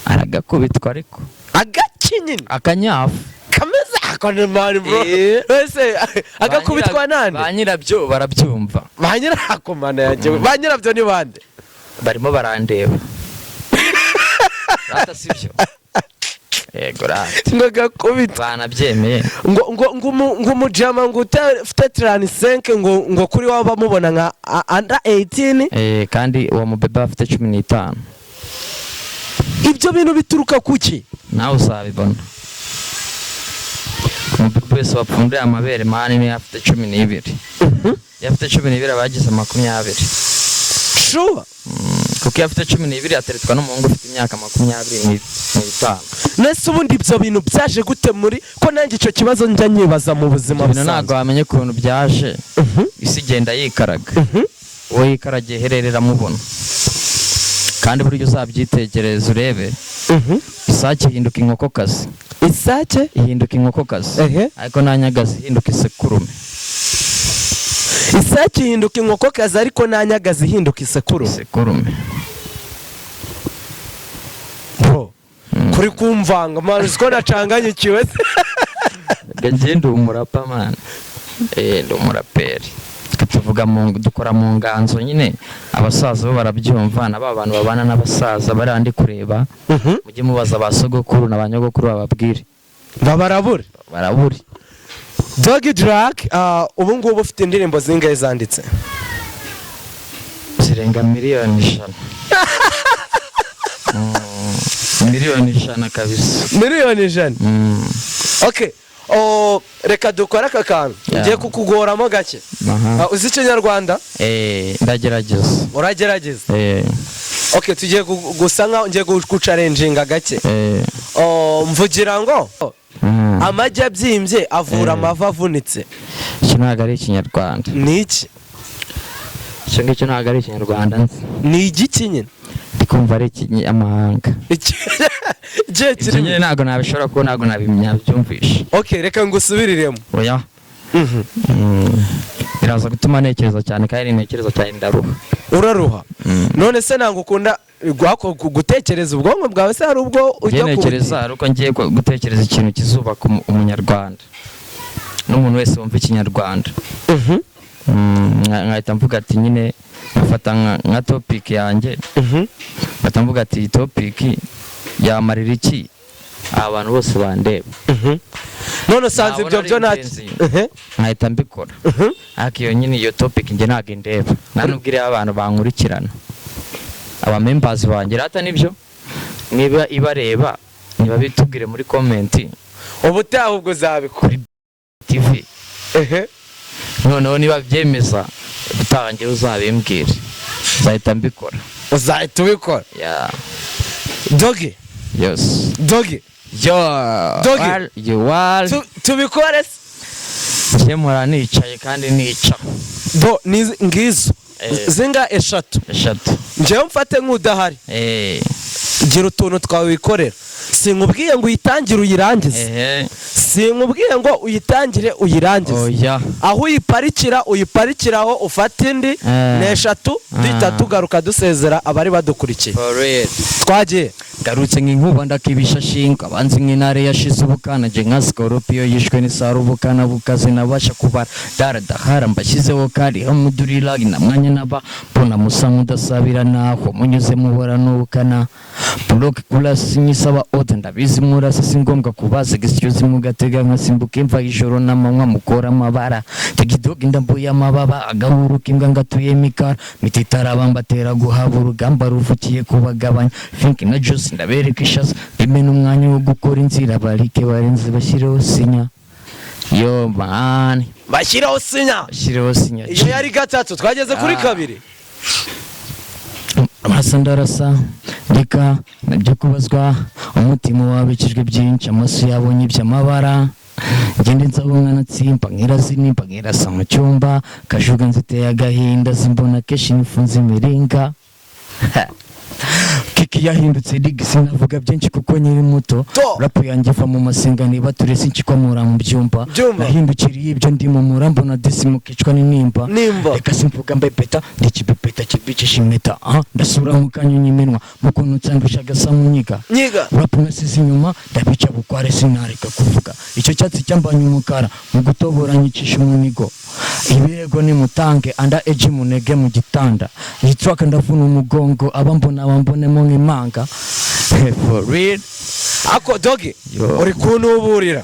aragakubitwa ariko. Agaki nyine? Akanyafu. Kameze ako ni man, bro. Ese agakubitwa nande? Ba nyirabyo barabyumva. Ba nyirako, mana yanjye, ba nyirabyo ni bande? Barimo barandeba rata, sibyo? Yego rata. Ngo gakubitwa. Banabyemeye. Ngo umujama ngo utafite 35, ngo kuri waba bamubona nka under 18. Kandi uwo mubebe afite 15. Ibyo bintu bituruka kuki? Nawe uzabibona. Umubebe wese wapfunduye amabere, man, niyo afite 12, iyo afite 12 aba yagize 20. Sure? Kuko iyo afite 12 ateretswa n'umuhungu ufite imyaka 25. Nese ubundi ibyo bintu byaje gute muri ko nanjye icyo kibazo njya nyibaza mu buzima Ibyo bintu ntabwo busanzwe? wamenya ukuntu byaje. Isi igenda yikaraga. Uwo yikaragiye hererera amubona. Kandi buryo uzabyitegereza urebe, isake ihinduka inkokokazi. Isake? Ihinduka inkokokazi. Ariko nta nyagazi ihinduka isekurume. Isake ihinduka inkokokazi, ariko nta nyagazi ihinduka isekurume. Isekurume. Bro, kuri kumvanga, man, uzi ko nacanganyikiwe se? Njye ndi umurapa, man. Ndi umuraperi. Twe tuvuga mu dukora mu nganzo nyine, abasaza bo barabyumva, na ba bantu babana n'abasaza bari andi kureba. Mujye mubaza ba sogokuru na ba nyogokuru bababwire. Babarabure. Barabure. Doggy Drag, ubu ngubu ufite indirimbo zingahe zanditse? Zirenga 100 000 000. 100 000 000 kabisa. 100 000 000? Mm. Okay. Oh, reka dukore aka kantu. Ngiye kukugoramo gake. Uzi Ikinyarwanda? Ndagerageza. Uragerageza? Eh. Okay, tugiye gusa nkaho ngiye guchallenginga gake. Oh, mvugira ngo amagi abyimbye avura amavi avunitse. Icyo ntabwo ari Ikinyarwanda. Ni iki? Icyo ngicyo ntabwo ari Ikinyarwanda nzi. Ni igiki nyine? Ndi kumva ari ikinyamahanga. Ikihe Ibyo kirimi? nyine ntabwo nabishobora kuko ntabwo nabyumvishe. Okay, reka ngusubiriremo. Oya. Biraza gutuma ntekereza cyane, kandi ntekereza cyane ndaruha. Uraruha? None se ntabwo ukunda gutekereza? Ubwonko bwawe se hari ubwo Njye ujya ntekereza ari uko ngiye gutekereza ikintu kizubaka umunyarwanda n'umuntu wese wumva Ikinyarwanda. Nkahita mvuga ati nyine nkafata nka topic yanjye, nkahita mvuga ati iyi topic yamarira iki aba bantu bose bandeba? None usanze Nabona ibyo byo ari nta ingenzi, nkahita mbikora. Ariko iyo nyine iyo topic njye ntabwo indeba, nta nubwo ireba abantu bankurikirana, aba members banjye. Rata nibyo, niba ibareba ntibabitubwire muri comment. Ubutaha ubwo uzabikora. Kuri TV. Noneho niba byemeza, ubutaha njyewe uzabimbwire, nzahita mbikora. Uzahita ubikora. Yeah. Doggy. Yes. Doggy. Yo. Doggy. You are Tubikore se? Njye mpora nicaye kandi nica. Bo ngizo zinga eshatu. Eshatu. Njyewe mfate nk'udahari. Gira utuntu twawe wikorera. Sinkubwiye ngo uyitangire uyirangize. Sinkubwiye ngo uyitangire uyirangize. Oya. Aho uyiparikira uyiparikiraho, ufate indi. Ni eshatu, duhita tugaruka dusezera abari badukurikiye. For real. Twagiye. Garutse nk'inkuba ndakibisha shinga abanzi nk'intare yashize ubukana, nje nka scorpio yishwe n'isaro, ubukana bukaze nabasha kubara daradahara mbashyizeho kari hamudurira na mwanya naba mbona musa nk'udasabira naho munyuze muhora n'ubukana block kurasi nyisaba oda, ndabizi murasi, si ngombwa kubaza excuse, mugatega nkasimbuka imva ijoro n'amanywa mukora amabara tegidoga indambuye amababa agahuru k'imbwa ngatuye mikara miti itaraba mbatera guhaba urugamba ruvukiye kubagabanya Fink na Juice, ndabereka ishaza bimena umwanya wo gukora inzira barike barenze bashyireho sinya. Yo man. Bashyiraho sinya. Shyireho sinya. Iyo yari gatatu, twageze kuri kabiri. Amaraso ndarasa, reka nabyo kubazwa. Umutima wabikijwe byinshi, amaso yabonye iby'amabara. Ngende nsaba umwana tsimba nkirazinimba nkirasa mu cyumba kajuga nziteye agahinda zimbona kenshi nifunze imiringa. Kiki yahindutse ligi, sinavuga byinshi kuko nkiri muto. To. Rap yanjye iva mu masenga, niba turese nshyikwamura mu byumba. Byumba. Nahindukiriye ibyo ndimo murambona disi mukicwa n'intimba. Nimba. Reka simvuga mbepeta ndikibepeta kibicisha impeta, aha ndasura mu kanyunya iminwa mu kuntu nsangusha agasa mu nyiga. Nyiga. Rap nasize inyuma ndabica bukware, sinareka kuvuga icyo cyatsi cyambanye umukara mu gutobora nyicisha umunigo. Ibirego nimutange anda eji munege mu gitanda iyi track ndavuna umugongo abambona bambonemo nk'imanga, for real. Ako Doggy. Yo. Uri kuntuburira,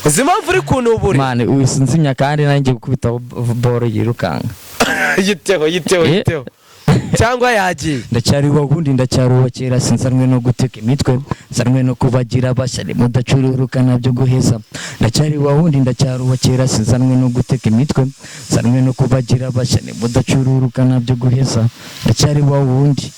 uzi impamvu uri kuntuburira? Man, wisinzimya kandi nanjye gukubita boro yirukanka. Yiteho, yiteho. Eh. Yiteho cyangwa yagiye. Ndacyari wundi, ndacyarubakira, sinzanwe no guteka imitwe, nzanwe no kubagira bashyari mudacururuka nabyo guheza. Ndacyari wa wundi, ndacyarubakira, sinzanwe no guteka imitwe, nzanwe no kubagira bashyari mudacururuka nabyo guheza. Ndacyari wa wundi,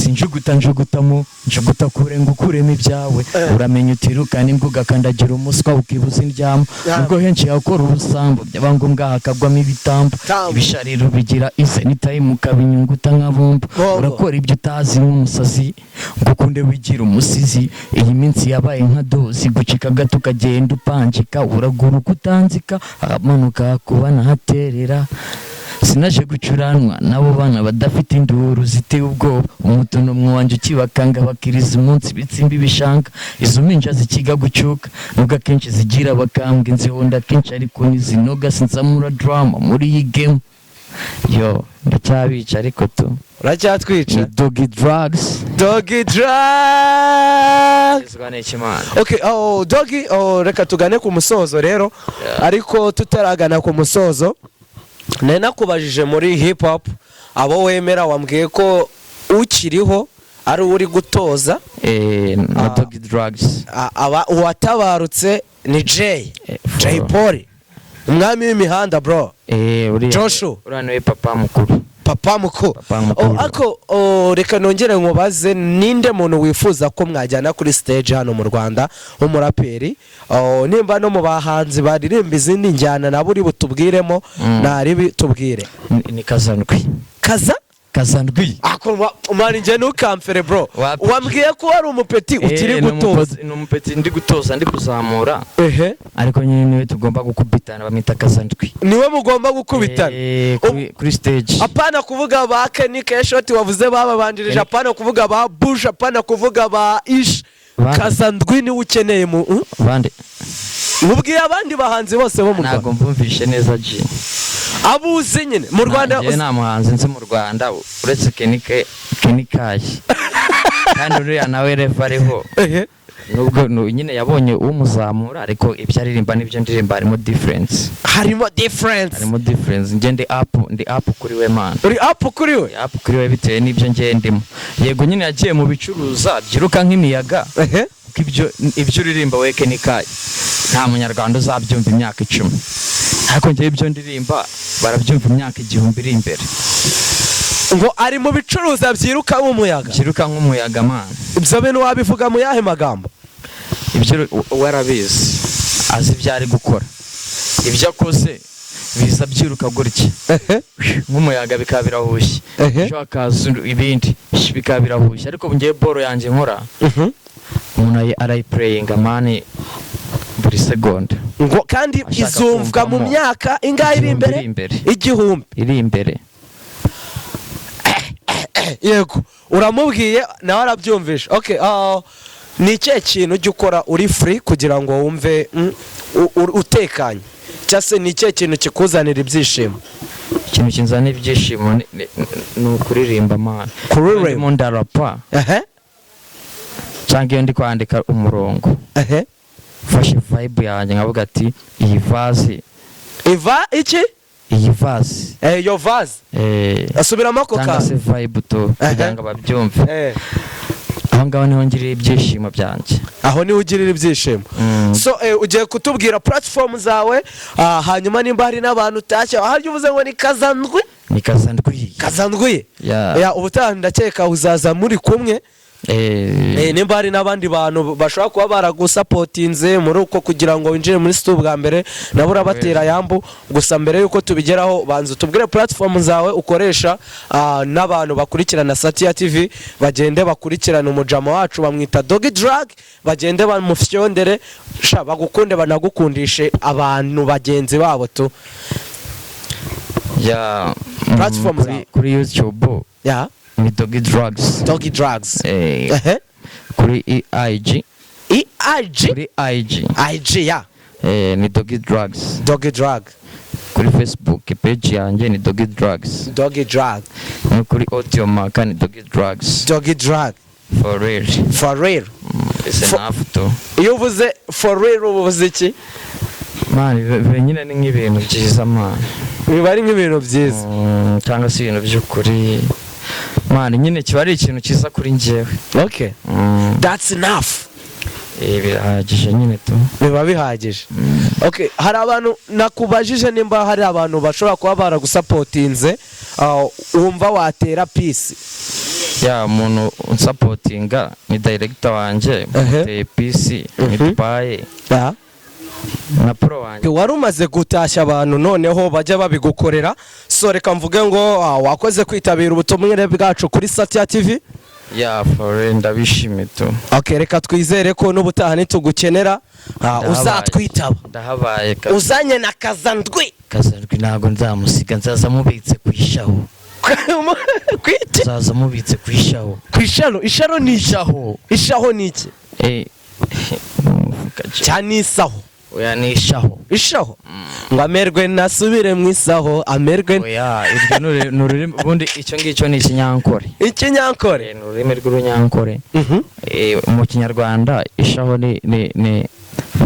sinjuguta njugutamo njuguta kure ngo ukuremo ibyawe. Uramenya utirukana imbwa ugakandagira umuswa ukibuza indyamo. Ubwo henshi hakora ubusambo, byaba ngombwa hakagwamo ibitambo. Tambo. Ibishariro bigira ise n'itayimu ukabinyunguta nka bombo. Bombo. Urakora ibyo utazi nk'umusazi ngo ukunde wigira umusizi. Iyi minsi yabaye nka dozi, gucika gato ukagenda upanjika, uraguruka utanzika, ahamanuka kuba nahaterera. Sinaje gucuranwa n'abo bana badafite induru ziteye ubwoba. Umutono wanjye ukibakanga bakiriza umunsi bitsimba ibishanga. Izo mpinja zikiga gucuka nubwo akenshi zigira abakambwe, nzihonda kenshi ariko ntizinoga. Sinzamura drama muri iyi game, yo ndacyabica ariko tu. Uracyatwica. Ni Doggy Drugs. Doggy Drugs. Izwa n'Ikimana. Okay, oh, Doggy, oh, reka tugane ku musozo rero. Ariko tutaragana ku musozo, nari nakubajije muri hip hop abo wemera, wambwiye ko ukiriho ari uri gutoza. Na Ah. Doggy Drugs. Aba uwatabarutse ni Jay. Jay Polly, umwami w'imihanda, bro. Uriya Joshua. Uriya niwe papa mukuru. Papa mukuru. Papa mukuru. Oh, ako oh, reka nongere nkubaze, ninde muntu wifuza ko mwajyana kuri stage hano mu Rwanda w'umuraperi? Oh, nimba no mu bahanzi baririmba izindi njyana nabo uri butubwiremo. Naribi tubwire. Ni Kazandwi. Kaza? Kazandwi. Ako man, njye ntukamfere, bro. Wapi? Wambwiye ko wari umupeti ukiri gutoza. Ni umupeti ndi gutoza, ndi kuzamura. Ehe. Ariko nyine niwe tugomba gukubitana, bamwita Kazandwi. Niwe mugomba gukubitana? Kuri stage. Apana kuvuga ba Kenny Keshoti wavuze bababanjirije, apana kuvuga ba Bush, apana kuvuga ba Ish. Bande? Kazandwi niwe ukeneye mu Bande? Mubwiye abandi bahanzi bose bo mu Rwanda. Ntabwo mbumvishe neza, G. Abuzi nyine mu Rwanda. Njyewe nta muhanzi nzi mu Rwanda uretse Kenny Kashi, kandi uriya nawe rev ariho. Nubwo nyine yabonye umuzamura, ariko ibyo aririmba n'ibyo ndirimba harimo difference. Harimo difference. Harimo difference. Njye ndi up, ndi up kuri we, man. Uri up kuri we? Ndi up kuri we bitewe n'ibyo njye ndimo. Yego nyine yagiye mu bicuruza byiruka nk'imiyaga, kuko ibyo uririmba we Kenny Kai nta munyarwanda uzabyumva imyaka 10, ariko njyewe ibyo ndirimba barabyumva imyaka 1000 iri imbere. Ngo ari mu bicuruza byiruka nk'umuyaga. Byiruka nk'umuyaga, man. Ibyo bintu wabivuga mu yahe magambo? Ibyo we arabizi, azi ibyo ari gukora. Ibyo akoze biza byiruka gutya nk'umuyaga, bikaba birahushye. Ejo hakaza ibindi, bikaba birahushye. Ariko ngewe boro yanjye nkora, umuntu arayipureyinga, man, buri segonda. Ngo kandi Ashaka izumvwa mu kumvamo. myaka ingahe iri 1000 imbere? Iri imbere. 1000. Iri imbere. Yego, uramubwiye nawe arabyumvisha. Okay, ni ikihe kintu ujya ukora uri free kugira ngo wumve utekanye, cyangwa se ni ikihe kintu kikuzanira ibyishimo? Ikintu kinzana ibyishimo ni ukuririmba, man. Kuririmba. Ndimo ndarapa cyangwa iyo ndi kwandika umurongo, mfashe vibe yanjye nkavuga ati iyi verse. Iva iki? Iyi verse. Iyo verse. Asubiramo ako Cyangwa se kantu. vibe tu, kugira ngo babyumve. Aho ngaho niho ngirira ibyishimo byanjye. Aho niho ugirira ibyishimo. So ugiye kutubwira platform zawe, hanyuma nimba hari n'abantu utashye harya uvuze ngo ni Kazandwi. Ni Kazandwi. Kazandwi. Yeah. Ya, ubutaha ndakeka uzaza muri kumwe. Nimba hari n'abandi bantu bashobora kuba baragusapotinze muri uko kugira ngo winjire muri stu bwa mbere, nabo urabatera yambu. Gusa mbere y'uko tubigeraho, banza utubwire platform zawe ukoresha, n'abantu bakurikirana Satya TV bagende bakurikirana umujama wacu bamwita Doggy Drug, bagende bamufyondere sha, bagukunde banagukundishe abantu bagenzi babo tu. Ya. Platform kuri, zawe. Kuri YouTube ni Doggy Drugs. Doggy Drugs. Kuri IG. EIG. Kuri IG. IG, ya. Ni Doggy Drugs. Doggy Drug. Kuri Facebook page yanjye ni Doggy Drugs. Doggy Drug. No kuri Audiomack ni Doggy Drugs. Doggy Drug. For real. For real. It's enough to Iyo uvuze "for real" uba uvuze iki? Man, nyine ni nk'ibintu byiza, man. Biba ari nk'ibintu byiza. Cyangwa se ibintu by'ukuri, man, nyine kiba ari ikintu cyiza kuri njyewe. Okay, that's enough. Birahagije nyine tu. Biba bihagije. Okay, hari abantu nakubajije nimba hari abantu bashobora kuba baragusapotinze, wumva watera peace. Ya, umuntu unsapotinga ni director wanjye, muteye peace, ni Dubai na pro wanjye. Wari umaze gutashya abantu, noneho bajya babigukorera. So reka mvuge ngo wakoze kwitabira ubutumire bwacu kuri Satya TV. Ya, for real, ndabishimiye tu. Okay, reka twizere ko n'ubutaha nitugukenera, Ndahabaye. uzatwitaba. Ndahabaye kabisa. Uzanye na Kazandwi. Kazandwi ntabwo nzamusiga, nzaza mubitse ku ishaho. Kwiki? Nzaza mubitse ku ishaho. Ku isharo? Isharo ni iki? Ishaho. Ishaho ni iki? Umufuka Cyane ni isaho? Oya, ni ishaho. Ishaho, ngo amerwe nasubire mu isaho, amerwe. Oya, iryo ni ururimi ubundi, icyo ngicyo ni ikinyankore. Ikinyankore. Ni ururimi rw'urunyankore. Mu Kinyarwanda ishaho ni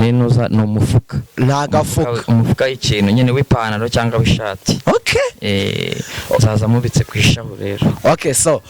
inuza, ni umufuka. Ni agafuka. Umufuka w'ikintu nyine, w'ipantaro cyangwa w'ishati. Nzaza mubitse ku ishaho rero. Okay, so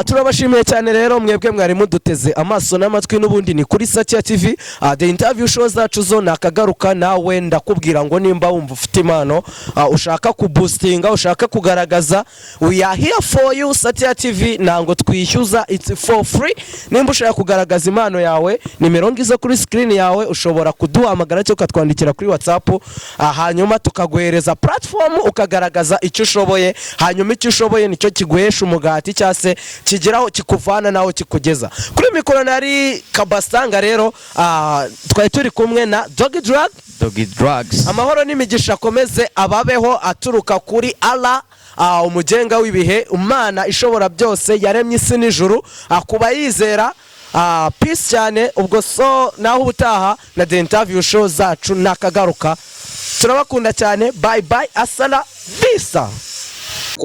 turabashimiye cyane rero mwebwe mwari muduteze amaso n'amatwi. N'ubundi ni kuri Satya TV, the interview show zacu zo nakagaruka. Nawe ndakubwira ngo nimba wumva ufite impano, ushaka kuboostinga, ushaka kugaragaza, we are here for you. Satya TV ntango twishyuza, it's for free. Nimba ushaka kugaragaza impano yawe, nimero ngizo kuri screen yawe, ushobora kuduhamagara cyangwa ukatwandikira kuri WhatsApp, hanyuma tukaguhereza platform ukagaragaza icyo ushoboye. Hanyuma icyo ushoboye nicyo kiguhesha umugati cyangwa se kigeraho kikuvana naho kikugeza. Kuri mikoro nari Kabasanga rero, twari turi kumwe na Doggy Drug. Doggy Drugs. Amahoro n'imigisha akomeze ababeho aturuka kuri Allah, umugenga w'ibihe, Imana ishobora byose yaremye isi n'ijuru. Kuba yizera, peace cyane. Ubwo so naho ubutaha na the interview show zacu nakagaruka. Turabakunda cyane, bye bye, asala visa.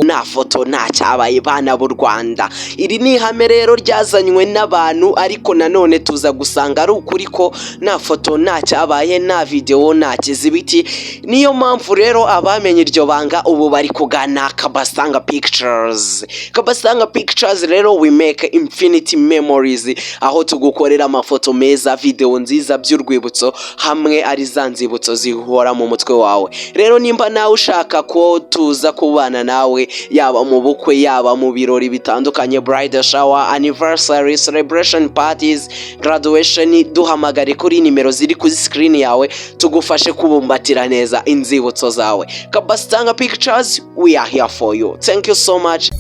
Nta foto nta cyabaye, bana b'u Rwanda. Iri ni ihame rero ryazanywe n'abantu, ariko nanone tuza gusanga ari ukuri ko nta foto nta cyabaye, nta videwo nta kizibiti. Niyo mpamvu rero abamenye iryo banga ubu bari kugana Kabasanga Pictures. Kabasanga Pictures rero, we make infinity memories, aho tugukorera amafoto meza, videwo nziza by'urwibutso, hamwe ari za nzibutso zihora mu mutwe wawe. Rero nimba nawe ushaka ko tuza kubana nawe, yaba mu bukwe, yaba mu birori bitandukanye, bridal shower, anniversary celebration parties, graduation, duhamagare kuri nimero ziri kuri screen yawe, tugufashe kubumbatira neza inzibutso zawe. Kabasitanga Pictures, we are here for you. Thank you so much.